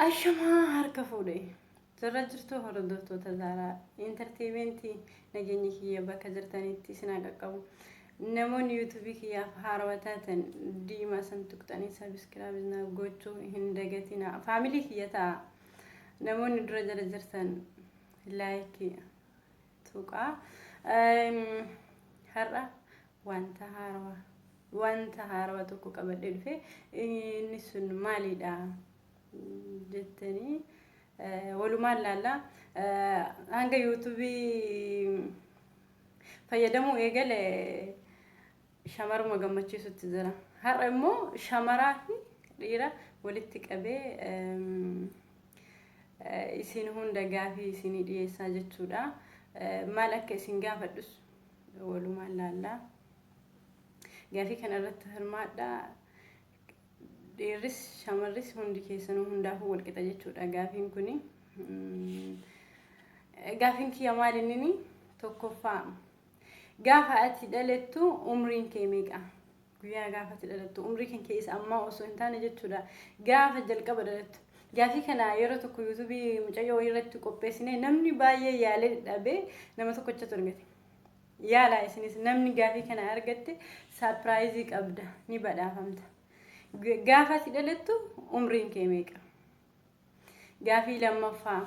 Ashamaa harka fuudhe. Jirra jirtu hordoftoota Zaaraa Intarteementii, nageenyi kiyya bakka jirtanitti isin haa qaqqabu. Namoonni yuutuubii kiyyaaf haarawaa taatan diimaa san tuqxanii sabiskiraayib naa gochuu hin dagatinaa. Faamilii kiyya ta'a. Namoonni dura jala jirtan laayikii tuqaa. Har'a wanta haarawaa wanta haarawaa tokko qabadhee dhufe. Inni sun maalidha jettanii walumaan laalla. Hanga yuutuubii fayyadamuu eegale shamaruma gammachiisutti jira. Har'a immoo shamaraa fi dhiira walitti qabee isin hunda gaafii isinii dhiyeessaa jechuudha. Maal akka isin gaafadhus walumaan laalla. Gaafii kana irratti hirmaadhaa. Dhiirris shamarris hundi keessanuu hundaafuu walqixa jechuudha gaafiin kuni. Gaafiin kiyya maal innini? Tokkoffaa, gaafa ati dhalattu umriin kee meeqa? Guyyaa gaafa ati dhalattu, umrii kan kee isa ammaa osoo hin taane jechuudha. Gaafa jalqaba dhalattu. Gaafii kana yeroo tokko yuutuubii mucayyoo wayii irratti qopheessinee namni baay'ee yaalee dadhabee nama tokkochatu argate. Yaalaa isinis, namni gaafii kana argatte saapiraayizii qabda, ni badhaafamta. Gaafa ati dhalattu umriin kee meeqa? Gaafii lammaffaa.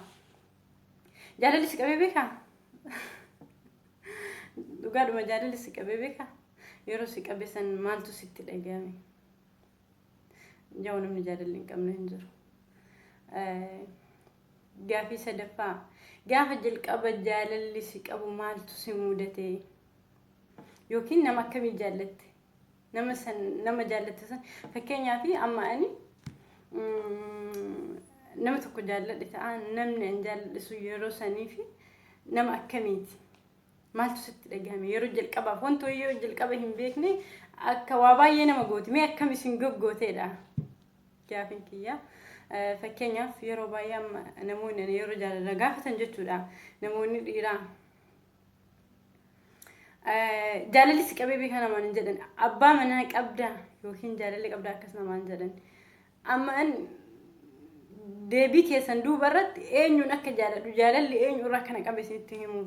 Jaalalli si qabee beekaa? Dhugaadhuma jaalalli si qabee beekaa? Yeroo si qabe san maaltu sitti dhaga'ame? Jawu namni jaalalli hin qabne hin jiru. Gaafii sadaffaa. Gaafa jalqaba jaalalli si qabu maaltu si mudate? Yookiin nama akkamii jaallatte? Nama san, nama jaallatte san, fakkeenyaaf amma ani nama tokko jaalladhe ta'a, namni an jaalladhe sun yeroo sanii fi nama akkamiiti? Maaltu sitti dhagahame yeroo jalqabaaf? Wanti wayii yoo jalqaba hin beekne akka waa baay'ee nama gooti. Mee akkam isin goggooteedha gaafin kiyya. Fakkeenyaaf yeroo baay'ee amma namoonni ani yeroo jaalala gaafatan jechuudha. Namoonni dhiiraa jaalalli si qabee beekaa namaan hin jedhan. Abbaa manaa qabdaa yookiin jaalalli qabdaa akkas namaan jedhan. Amma an deebii keessan duuba irratti eenyuun akka jaaladhu, jaalalli eenyu irraa kana qabe isinitti himu.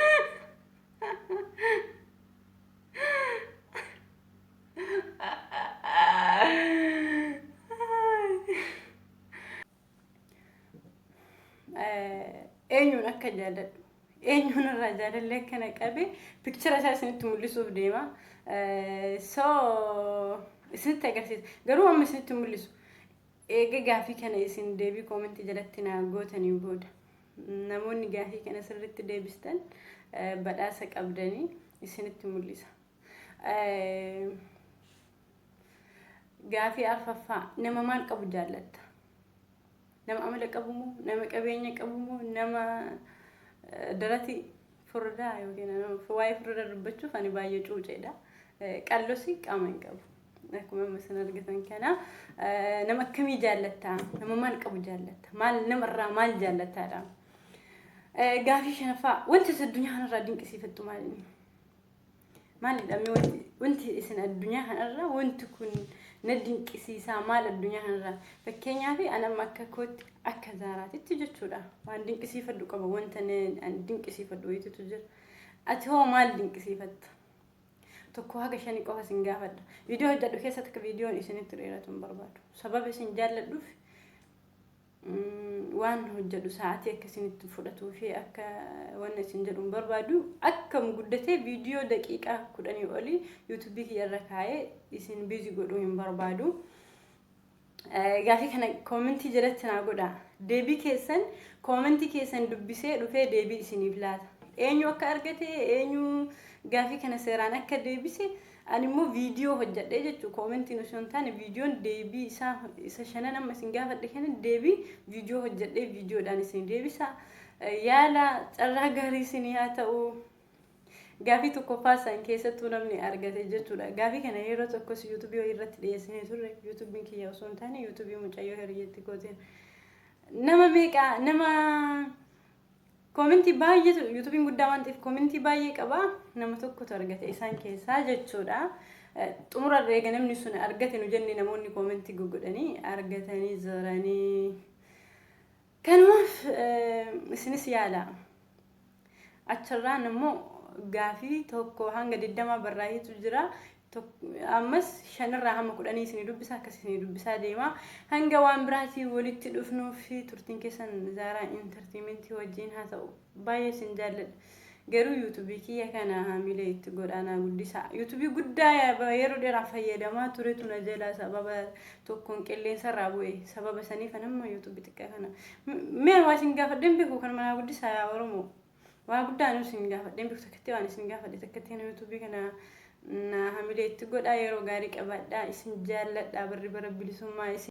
Eenyuun akka jaalladhu, eenyuun irraa jaalalli akkana qabe pikchara isaa isinitti mul'isuuf deema. So isinitti agarsiisa. Garuu amma isinitti mul'isu. Eega gaafii kana isin deebii koomentii jalatti naa gootanii booda namoonni gaafii kana sirriitti deebistan badhaasa qabdanii isinitti mul'isa. Gaafii arfaffaa, nama maal qabu jaallatta? Nama amala qabu moo? Nama qabeenya qabu moo? Nama darati furdaa yookiin waa'ee furdaa dubbachuuf ani baay'ee cuuceedha. Qallosi qaama hin qabu. Akkuma amma isin argitan kana nama akkamii jaallatta? Nama maal qabu jaallatta? Maal namarraa maal jaallattaadha? Gaafii shanaffaa, wanti addunyaa kanarraa dinqisiifattu maal inni? Maalidha mee wanti isin addunyaa kanarra wanti kun na dinqisiisaa maal addunyaa kanarra? Fakkeenyaaf an amma akka kootti, akka Zaaraatitti jechuudha, waan dinqisiifadhu qaba, wanta an dinqisiifadhu wayitutu jira. Ati hoo maal dinqisiifatta? Tokko haga shanii qofa isin gaafadha. Viidiyoo hojjedhu keessatti akka viidiyoon isinitti dheeratu hin barbaadu. Sababa isin jaalladhuuf waan hojjedhu sa'aatii akka isinitti fudhatuu fi akka wanna isin jedhu hin barbaadu. Akkam guddatee viidiyoo daqiiqaa 10 olii yuutuubii kiyyarra kaa'ee isin biizi godhuu hin barbaadu. Gaafii kana koomentii jalatti naa godhaa. Deebii keessan, koomentii keessan dubbisee dhufee deebii isiniif laata. Eenyu akka argate, eenyu gaafii kana seeraan akka deebise ani immoo viidiyoo hojjedhee jechuun, koomentiin osoo hin taane viidiyoon deebii isaa isa shanan amma isin gaafadhe kana deebii viidiyoo hojjedhee viidiyoodhaan isin deebisa. Yaala carraa gaarii isinii haa ta'u. Gaafii tokkoffaa san keessattuu namni argate jechuudha. Gaafii kana yeroo tokkos yuutuubii wayii irratti dhiyeessinee turre. Yuutuubiin kiyya osoo hin taane yuutuubii mucayyoo hiriyyeetti gooteen. Nama meeqa, nama koomentii baay'eetu, yuutuubiin guddaa waan ta'eef koomentii baay'ee qaba. Nama tokkotu argate isaan keessaa jechuudha. Xumura irra eega namni sun argate nu jenne namoonni koomentii goggodhanii argatanii jiranii. Kanumaaf isinis yaala. Achirraan immoo gaafii 1 hanga 20 barraa'eetu jira. Ammas 5rraa hamma 10 isinii dubbisa, akkas isinii dubbisaa deema. Hanga waan biraatiin walitti dhufnuu fi turtiin keessan Zaaraa Intartiimentii wajjin haa ta'u. Baay'ee isin jaalladha. Garuu yuutuubii kiyya kana hamilee itti godhaa naa guddisaa. Yuutuubii guddaa yeroo dheeraaf fayyadamaa turetu na jalaa sababa tokkoon qilleensa irraa bu'e. Sababa saniif an amma yuutuubii xiqqaa kana. Mee waa isin gaafadheen beeku, kanuma naa guddisaa yaa Oromoo. Waa guddaa anuu isin gaafadheen beeku, takkatti waan isin gaafadhe takkatti kana yuutuubii kana na hamilee itti godhaa. Yeroo gaarii qabaadhaa, isin jaalladha, barri bara bilisummaa isin.